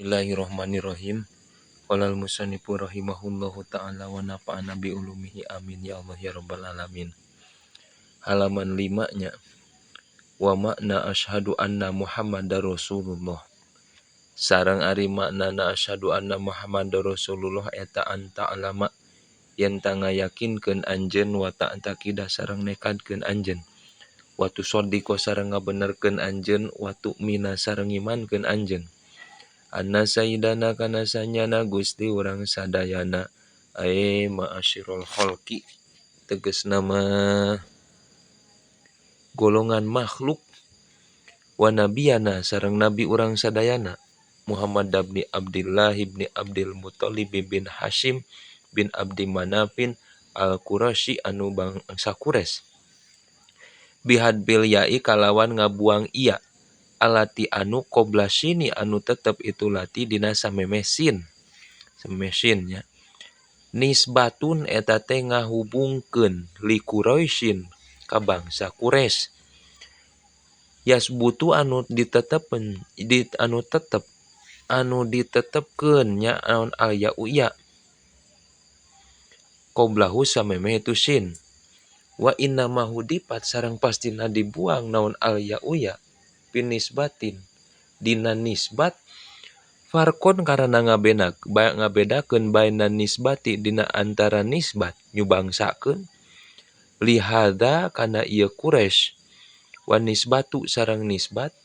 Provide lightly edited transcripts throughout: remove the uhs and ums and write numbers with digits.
Bismillahirrahmanirrahim. Qala al-musannifu rahimahullahu ta'ala wa nafa'ana bi ulumihi amin ya Allah ya rabbal alamin. Halaman 5 nya. Wa makna asyhadu anna Muhammadar Rasulullah. Sareng ari maknana asyhadu anna Muhammadar Rasulullah eta anta alama yen ta ngayakinkeun anjeun wa ta'taqida sareng nekadkeun anjeun. Wa tusaddiqo sareng ngabenerkeun anjeun wa tu'mina sareng ngimankeun anjeun. Anna sayyidana kana sanyana Gusti urang sadayana ae ma'asyirul khalqi tegasna mah golongan makhluk wa nabiyana sareng nabi urang sadayana Muhammad bin Abdullah bin Abdul Muthalib bin Hashim bin Abdi Manafin al-Quraisy anu bangsa Quraisy bihadbil ya'i kalawan ngabuang iya alati anu qobla sini anu tetep itu lati dina samemesin samemesin nya nisbatun eta teh ngahubungkeun li Quraisyin ka bangsa Quraisy yasbutu anu ditetepen di anu tetep anu ditetepkeun nya naon al ya'u ya qoblahu samemeh itu sin wa inna ma hudipat sareng pastina dibuang naon al ya'u ya pinisbatin dina nisbat farkon karana ngabedakeun baina nisbati dina antara nisbat nyubangsakeun lihadza kana ieu Quraisy wa nisbatu sareng nisbat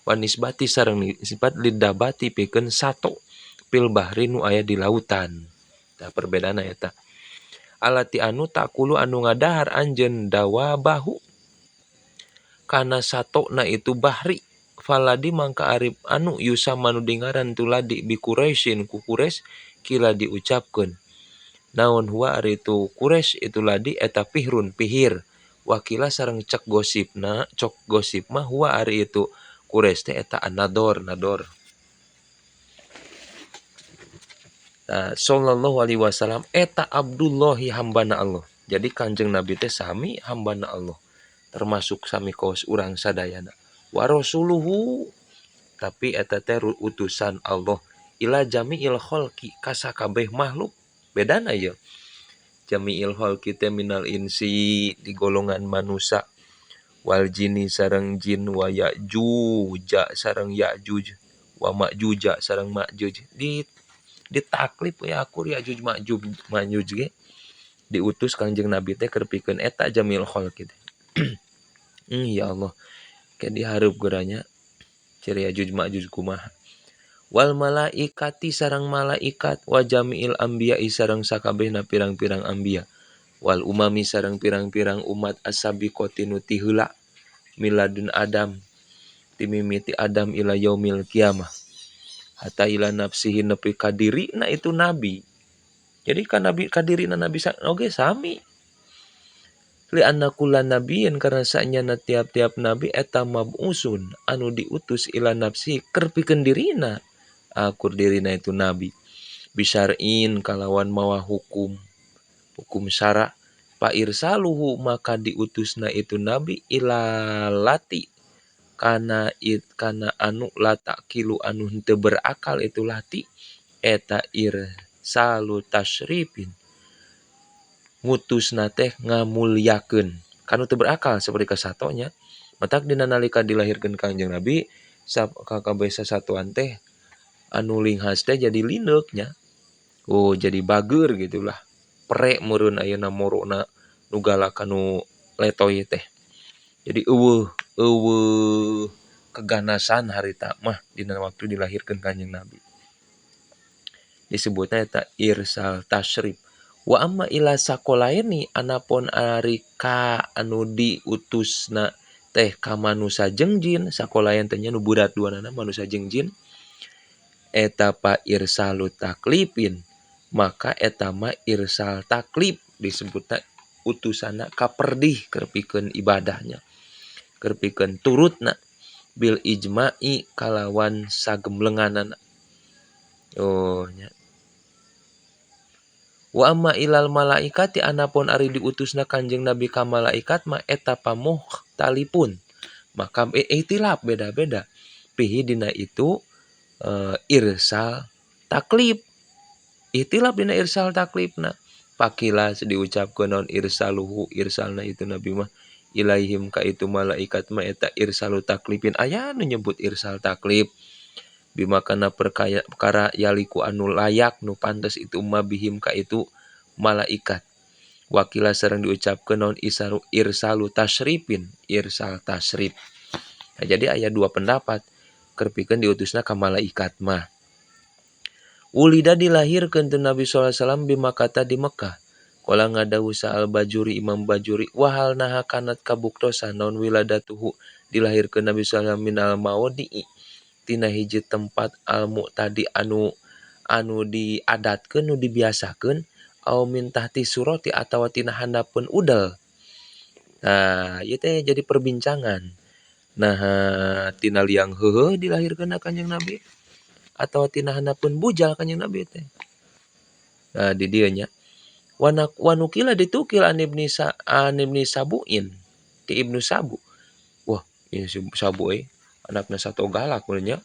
wa nisbati sareng nisbat lidabati pikeun sato fil bahri nu aya di lautan. Tah perbedaanna eta alati anu takulu anu ngadahar anjeun dawabahu kana satona itu bahri faladi mangka arif anu yusama nu dingaran tuladi bi Quraisyin ku Quraisy kila diucapkeun naon huwa ari itu Quraisy itu ladi eta pihrun pihir wakila sareng cek gosipna cok gosip mah huwa ari itu Quraisy teh eta anador nador. Nah, sallallahu alaihi wasallam eta Abdullahi hambana Allah. Jadi Kanjeng Nabi teh sami hambana Allah termasuk sami kaos urang sadayana wa rasuluhu tapi eta teh utusan Allah ila jami'il khalqi ka sakabeh makhluk. Bedana ieu jami'il khalqi teh minal insi di golongan manusia wal jini sareng jin wa ya'juja sareng ya'juj wa ma'juja sareng ma'juj di ditaklif ya akur ya'juj ma'juj ge diutus Kanjeng Nabi teh keur pikeun eta jami'il khalqi teh. Ya Allah ke dihareup geuranya ciri Ya'juj Ma'juj kumaha wal malaikati sareng malaikat wa jami'il anbiya'i sareng sakabehna pirang-pirang anbiya wal umami sareng pirang-pirang umat as-sabiqati nu ti heula miladun Adam timimiti Adam ila yaumil kiamah hatta ila nafsihi nepi ka dirina itu nabi. Jadi ka nabi ka dirina nabi oge sami li anna kulla nabiyyin karena sanyana tiap-tiap nabi eta mab'usun anu diutus ila nafsi keur pikeun dirina akur dirina itu nabi bisyar'in kalawan mawa hukum hukum syara fa irsaluhu maka diutusna itu nabi ila lati kana it kana anu latakilu anu henteu berakal itu lati eta irsalu tasyrifin ngutusna teh ngamulyakeun kanu teu berakal seperti kasatonya matak dina nalika dilahirkeun Kanjeng Nabi kakabeh sasatuan teh anu linghas teh jadi lineuk nya oh jadi bager gitulah pre meureun ayeuna morona nu galak kanu letoy teh jadi eueuh eueuh keganasan harita mah dina waktu dilahirkeun Kanjeng Nabi disebutna eta irsal tasyrif. Wa amma ila sakolaini anapun ari ka anu diutusna teh ka manusa jeung jin sakolain teh nya nu burat duanana manusa jeung jin eta pa irsalu taklifin maka eta mah irsal taklif disebutna utusanna ka perdih keur pikeun ibadahnya keur pikeun turutna bil ijma'i kalawan sagemlenganana oh nya. Wa amma ilal malaikati anapun ari diutusna Kanjeng Nabi ka malaikat mah eta pamuhtalipun maka ihtilaf beda-beda pihi dina itu Irsal taklif, ikhtilaf dina irsal taklifna. Faqila diucapkeun naon irsaluhu irsalna itu nabi mah ilaihim ka itu malaikat mah eta irsalu taklifin, aya nu nyebut irsal taklif bima kana perkara yaliku anu layak nu pantes itu ma bihim ka itu malaikat. Waqila sareng diucapkeun naon isaru irsalu tasyrifin, irsal tasyrif. Nah, jadi aya dua pendapat keur pikeun diutusna ka malaikat mah. Wulida dilahirkeun teu Nabi sallallahu alaihi wasallam bi Makkah di Mekah. Qala ngadawuh saha Al Bajuri, Imam Bajuri, wahal naha kanat kabuktosan naon wiladatuhu dilahirkeun Nabi sallallahu alaihi wasallam minal maudhi'i tina hiji tempat al mu'tadi anu anu diadatkeun, nu dibiasakeun, au min tahti surati atawa tina handapeun udel. Nah, ieu teh jadi perbincangan. Nah, tina liang heuheuh dilahirkeun Kanjeng Nabi atawa tina handapeun bujal Kanjeng Nabi teh. Nah, di dieu nya. Wanukila ditukil an ibni Sabuin, ti Ibnu Sabu. Wah, ieu si Sabu euy, anakna sato galak meureun nya.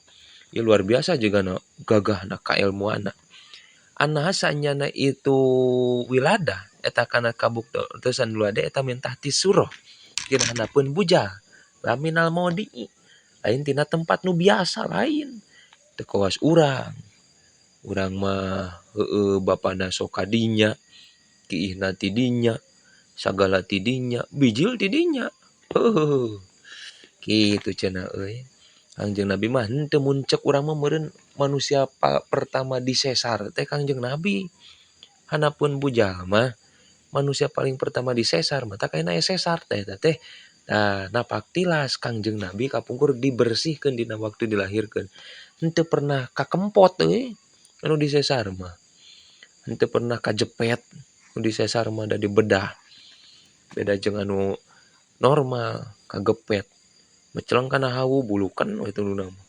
Ieu luar biasa jigana gagahna kailmuanna. Annaha sanyana itu wiladah eta kana kabuktosan wiladah eta min tahti surah, tina handapeun bujal, la minal maudhi'i, lain tina tempat nu biasa, lain. Teu kawas urang. Urang mah heueuh bapana sok ka dinya, kiihna ti dinya, sagala ti dinya, bijil ti dinya. Heuheuh. Kitu cenah euy. Kangjeng Nabi mah henteu, mun cek urang mah meureun manusia pertama disesar teh Kangjeng Nabi. Handapeun bujal mah manusia paling pertama disesar, matak ayeuna aya sesar teh eta teh. Nah, napak tilas Kangjeng Nabi kapungkur dibersihkeun dina waktu dilahirkeun. Henteu pernah kakempot euy anu disesar mah. Henteu pernah kajepet nu disesar mah, da dibedah. Beda jeung anu normal kagepet. Meceleng kana hawu bulukan we tuduna mah.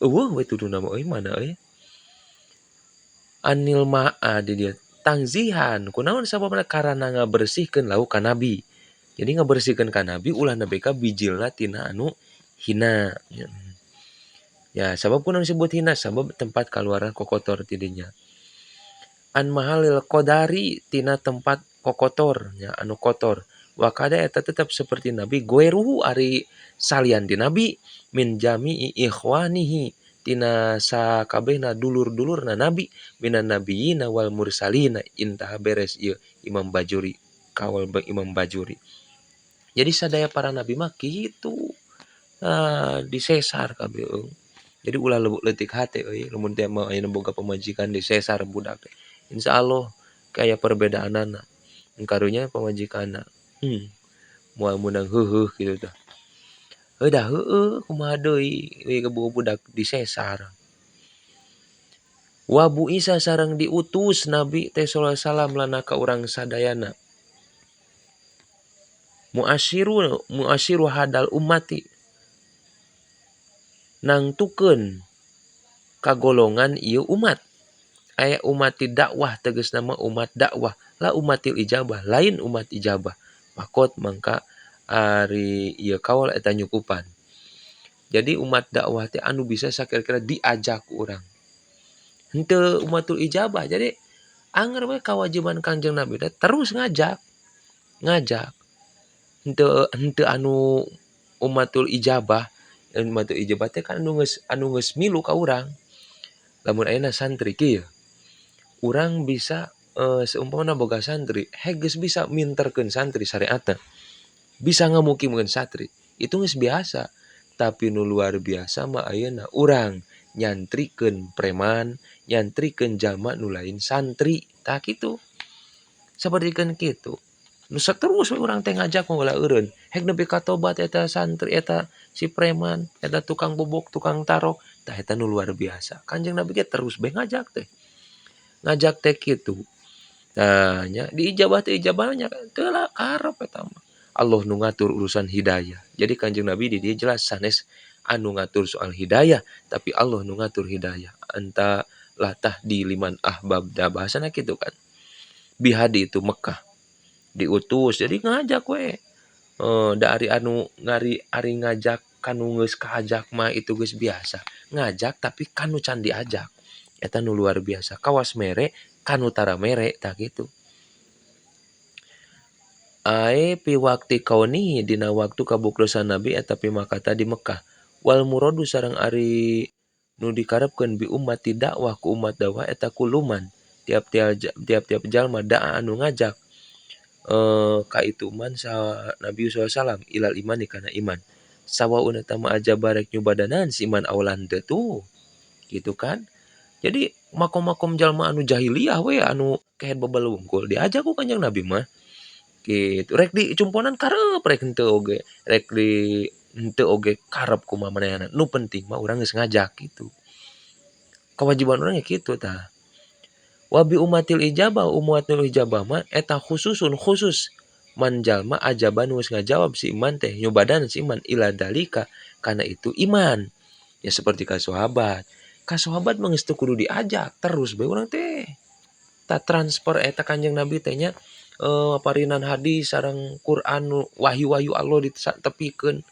Euweuh we tuduna mah euy, mana euy. Anil ma'a di dieu tangzihan, kunaon sababna? Karana ngabersihkeun lahu ka nabi. Jadi ngabersihkeun ka nabi ulah nepi ka bijilna tina anu hina. Ya, sabab kunaon disebut hina? Sabab tempat kaluaran kokotor ti dinya. An mahalil qadari tina tempat kokotor nya, anu kotor. Wa kada eta tetep seperti nabi goeruhu ari salian ti nabi min jami'i ikhwanihi tina sakabehna dulur-dulurna nabi minan nabiyina wal mursalina. Intaha, beres ieu Imam Bajuri, kaul Imam Bajuri. Jadi sadaya para nabi mah kitu. Nah, disesar kabeh euy. Jadi ulah leutik hate euy lamun teh mah ayeuna boga pamajikan disesar budak teh. Insyaallah kaya perbedaanana. Karunya pamajikanna moal meunang heuheuh kitu tah. Heuh da heueuh, kumaha deui we budak disesar. Wa bu'isa sareng diutus Nabi teh sallallahu alaihi wasallam lana ka urang sadayana. Muasyiru muasyiru hadal ummati, nangtukeun kagolongan ieu umat. Aya umati dakwah, tegasna mah umat dakwah, la umatil ijabah, lain umat ijabah. Faqot mangka ari ieu kaul eta nyukupan. Jadi umat dakwah teh anu bisa sakira-kira diajak ku urang. Henteu umatul ijabah. Jadi anger we kawajiban Kangjeng Nabi teh terus ngajak. Ngajak. Henteu henteu anu umatul ijabah. Umatul ijabah teh kan anu geus milu ka urang. Lamun ayeuna santri kieu, urang bisa seumpamana boga santri, heg geus bisa minterkeun santri syariatna. Bisa ngamukimkeun santri, itu geus biasa. Tapi nu luar biasa mah ayeuna urang nyantrikeun preman, nyantrikeun jalma nu lain santri, tah kitu. Sapertikeun kitu. Nu saterus we urang teh ngajak mah ulah eureun. Heg nepi ka tobat eta santri, eta si preman, eta tukang bobok, tukang tarok, tah eta nu luar biasa. Kanjeng Nabi ge terus bae ngajak teh. Ngajak teh kitu. Tah nya diijabah teh ijabahnya teu lah karep eta mah. Allah nu ngatur urusan hidayah. Jadi Kanjeng Nabi di dieu jelas sanes anu ngatur soal hidayah, tapi Allah nu ngatur hidayah. Anta la tahdi liman ahbabta, bahasana kitu kan. Bihadi itu Mekah. Diutus jadi ngajak we. Da ari anu ngari ari ngajak Kanu geus kaajak mah itu geus biasa ngajak, tapi kanu can diajak eta nu luar biasa, kawas mere kanu tara mere tah kitu. Ae fi waqti kaunihi dina waktu kabuktosan Nabi eta fi Makkah di Mekkah. Wal muradu sareng ari nu dikarepkeun bi ummati dakwah ku umat dakwah eta kullu man tiap-tiap jalma da'a anu ngajak ka itu man saha Nabi sallallahu alaihi wasallam ilal imani kana iman. Sawaun eta mah ajaba rek nyubadanan si iman aw la henteu tuh gitu kan. Jadi makom-makom jalma anu jahiliyah we anu kehed bebel wungkul diajak ku Kanjeng Nabi mah. Gitu rek dicumponan karep, rek henteu oge, rek di henteu oge karep, kumaha manehna, nu penting mah urang geus ngajak gitu. Kewajiban urang ya kitu tah. Wa bi ummatil ijabah, ummatul ijabah mah eta khususun khusus man jalma ajaba nu geus ngajawab si iman teh, nyubadan si iman ila dalika kana itu iman. Ya seperti ka sahabat. Ka sahabat mah geus teu kudu diajak terus bae urang teh. Tah, transfer eta Kanjeng Nabi teh nya parinan hadis sareng Quran, wahyu-wahyu Allah ditepikeun.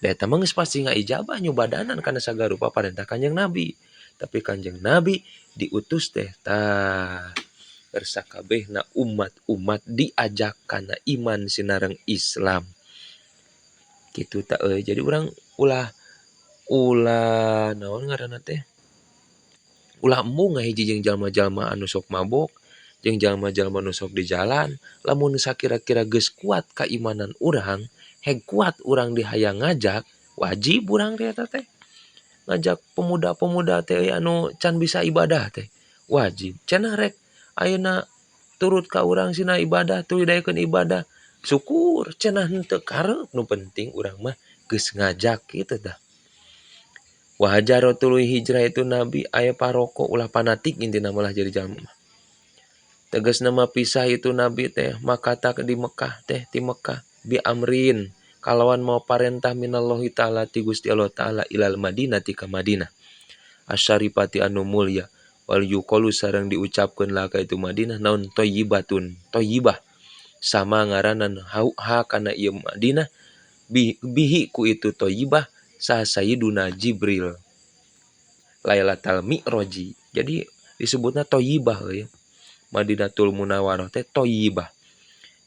Da eta mah geus pasti ngaijabah, nyubadanan kana sagarupa parentah Kanjeng Nabi. Tapi Kanjeng Nabi diutus teh tah keur sakabehna umat-umat diajak kana iman sinareng Islam. Kitu tah euy. Jadi urang ulah ulah naon ngaranna teh, ulah embung ngahiji jeung jalma-jalma anu sok mabok, jeung jalma-jalma nu sok di jalan. Lamun sakira-kira geus kuat kaimanan urang, heg kuat urang dihayang ngajak, wajib urang teh eta teh. Ngajak pemuda-pemuda teh anu can bisa ibadah teh wajib. Cenah rek ayeuna turut ka urang sina ibadah, tuluy daekeun ibadah, syukur. Cenah henteu, karep, nu penting urang mah geus ngajak kitu tah. Wa hajara tuluy hijrah itu Nabi aya paroko, ulah fanatik intina malah jadi jalma mah. Tegasna mah pisah itu Nabi teh Makkah di Mekah teh ti Mekah bi amrin kalawan mau parentah minallahi ta'ala ti Gusti Allah Ta'ala ilal Madinati ka Madinah asyarifati anu mulia. Wal yuqalu sareng diucapkeun lah ka itu Madinah naon thayyibatun thayyibah, sama ngaranan ha kana ieu Madinah bihi ku itu thayyibah saha Sayyiduna Jibril Lailatal Mi'raji. Jadi disebutna thayyibah euy. Madinatul Munawwarah teh thayyibah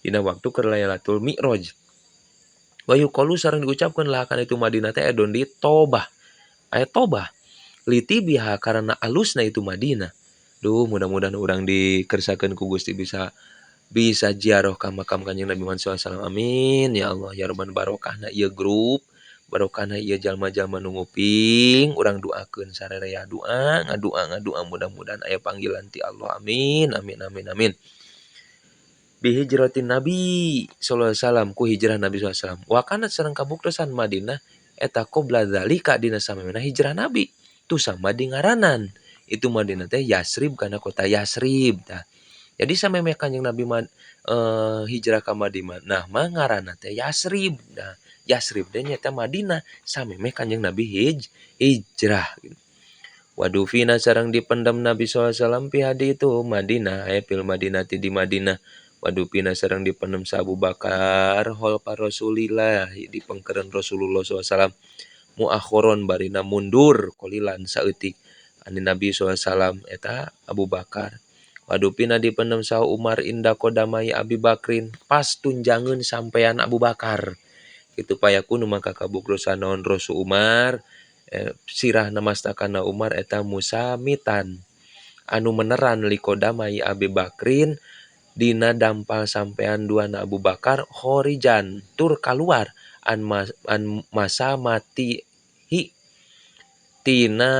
dina waktu keur Lailatul Mi'raj. Wa yuqalu sareng diucapkeun lah kana itu Madinah teh edon di Tobah. Aya Tobah litibiha karena alusna itu Madinah. Duh, mudah-mudahan urang dikersakeun ku Gusti bisa bisa ziarah ka makam Kanjeng Nabi Muhammad SAW. Amin ya Allah ya Rabbana. Barokahna ieu grup, barokahna ieu jalma-jalma nu nguping, urang doakeun sararea, doa ngadua ngadua, mudah-mudahan aya panggilan ti Allah. Amin amin amin amin. Bihijratin Nabi sallallahu alaihi wasallam, ku hijrah Nabi sallallahu alaihi wasallam. Wa kanat sareng kabuktosan Madinah eta qabla dzalika dina samemehna hijrah Nabi tu sama di ngaranan itu Madinah teh Yasrib, kana kota Yasrib tah. Jadi samemeh Kanjeng Nabi hijrah ka Madinah nah mah ngaranna teh Yasrib. Nah, Yasrib teh nyaeta Madinah samemeh Kanjeng Nabi hijrah gitu. Wadufina sareng dipendam Nabi sallallahu alaihi wasallam fi hadi itu Madinah aya fil Madinati di Madinah. Wadufina sareng dipendam sa Abu Bakar khalfa Rasulillah di pengkeren Rasulullah SAW muakhiron barina mundur qalilan saeutik ani Nabi SAW eta Abu Bakar. Wadufina dipendam sa Umar inda qodamai Abi Bakrin pas tunjangan sampean Abu Bakar itu. Payakunu maka kabuktosan naon Rasul Umar sirah namastakana Umar eta musamitan anu meneran liqodamai Abi Bakrin dina dampal sampean duana Abu Bakar khorijan tur kaluar an masa matihi tina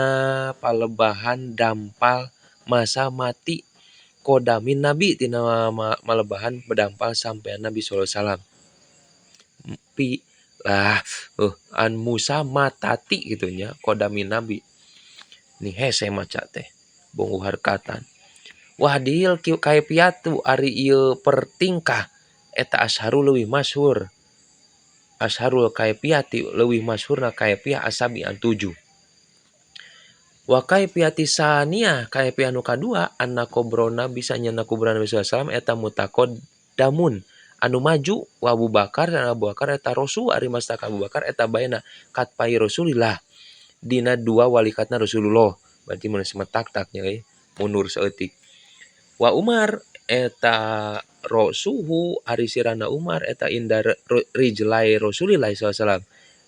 palebahan dampal masa mati kodamin Nabi tina malebahan dampal sampean Nabi sallallahu alaihi wasallam pi lah an Musa matati gitu nya kodamin Nabi nih hese maca teh bonggu harkatan. Wahdil kaifiatu ari ieu pertingkah eta asharu leuwih masyhur, asharul kaifiati leuwih masyhurna kaifiah asabi an tujuh. Wa kaifiyati saniyah kaifiah nu kadua anna qobrona bisa nyana kuburan Nabi sallallahu alaihi wasallam eta mutaqaddamun. Anu maju wa Abu Bakar dan Abu Bakar eta Rasul ari mastaka Abu Bakar eta baena katpai Rasulillah dina dua walikatna Rasulullah. Berarti mun semetak-taknya euy mundur saeutik. Wa Umar eta rosuhu ari sirana Umar eta inda rijlai Rasulillah sallallahu alaihi wasallam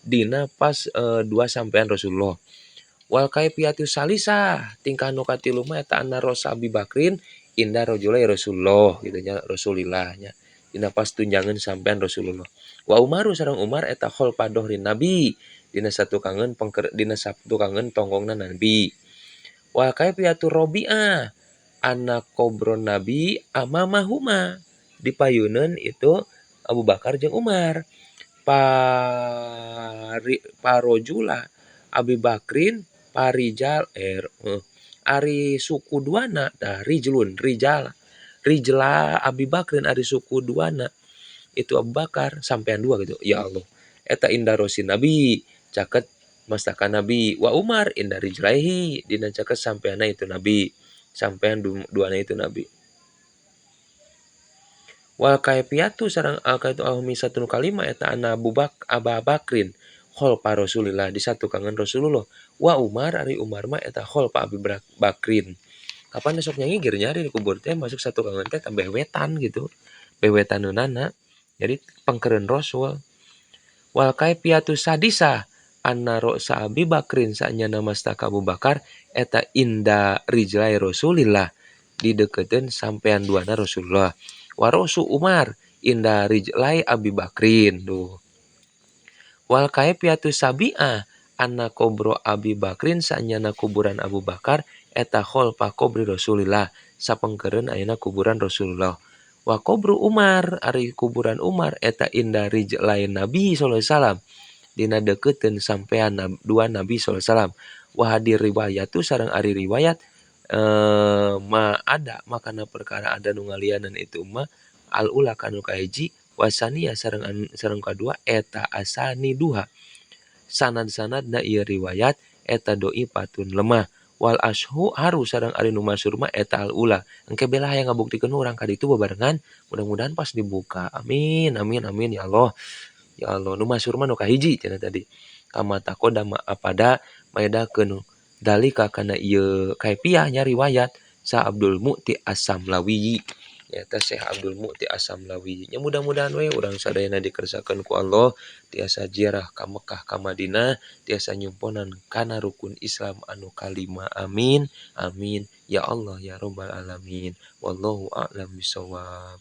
dina pas dua sampean Rasulullah. Wal kaifiyatu salisah tingkah nu katilu mah eta anna rosa Abi Bakrin inda rajulai Rasulullah gitu nya Rasulillah nya dina pas tunjangan sampean Rasulullah. Wa Umaru sareng Umar eta khalfa dohrin Nabi dina satukangeun pengker dina satukangeun tonggongna Nabi. Wal kaifiyatu robi'ah anna qobron Nabi amamahuma dipayuneun itu Abu Bakar jeung Umar. Parojula Abi Bakrin parijal ari suku duana tah rijlun rijal rijla Abi Bakrin ari suku duana itu Abu Bakar sampean dua gitu ya Allah eta inda rosin Nabi caket mastaka Nabi. Wa Umar inda rijlaihi dina caket sampeanna itu Nabi sampean duana itu Nabi. Wal kaifiyatu sareng al kaifiyatu al-khamisatu kalima eta anna Abu Aba Bakrin khalfa Rasulillah disatukangan Rasulullah. Wa Umar ari Umar mah eta khalfa Abi Bakrin. Kapan sok nyangigir nya di kubur teh masuk satukangan teh tambah wetan gitu. Bewetaneunana. Jadi pengkereun Rasul. Wal kaifiyatu sadisah anna ra'sa Abi Bakrin saenyana mastaka Abu Bakar eta inda rijlai Rasulillah dideukeuteun sampean duana Rasulullah. Wa ra'su Umar inda rijlai Abi Bakrin duh. Wal kaifiyatu sabi'ah anna qabra Abi Bakrin saenyana kuburan Abu Bakar eta khalfa qabri Rasulillah sapengkeureun ayeuna kuburan Rasulullah. Wa qabru Umar ari kuburan Umar eta inda rijlai Nabi sallallahu alaihi wasallam dina deukeuteuun sampean dua Nabi sallallahu alaihi wasallam. Wa hadir riwayatu sareng ari riwayat ma ada makana perkara ada nu ngalianan itu mah al ula kanu kahiji wasania sareng sareng kadua eta asani duha sanad-sanadna ieu riwayat eta doifatun lemah. Wal ashu haru sareng ari nu masyhur mah eta al ula. Engke bela hayang ngabuktikeun urang ka ditu babarengan mudah-mudahan pas dibuka amin amin amin ya Allah ya Allah. Nu masyhur mah nu kahiji cenah tadi kama taqaddama apada maedakeun dalika kana ieu kaifiah nya riwayat Sa Abdul Mu'ti As-Samlawi nyaeta Syekh Abdul Mu'ti As-Samlawi. Nya mudah-mudahan we urang sadayana dikersakeun ku Allah tiasa ziarah ka Mekah ka Madinah tiasa nyumponan kana rukun Islam anu kalima. Amin amin ya Allah ya rabbal alamin. Wallahu a'lam bishawab.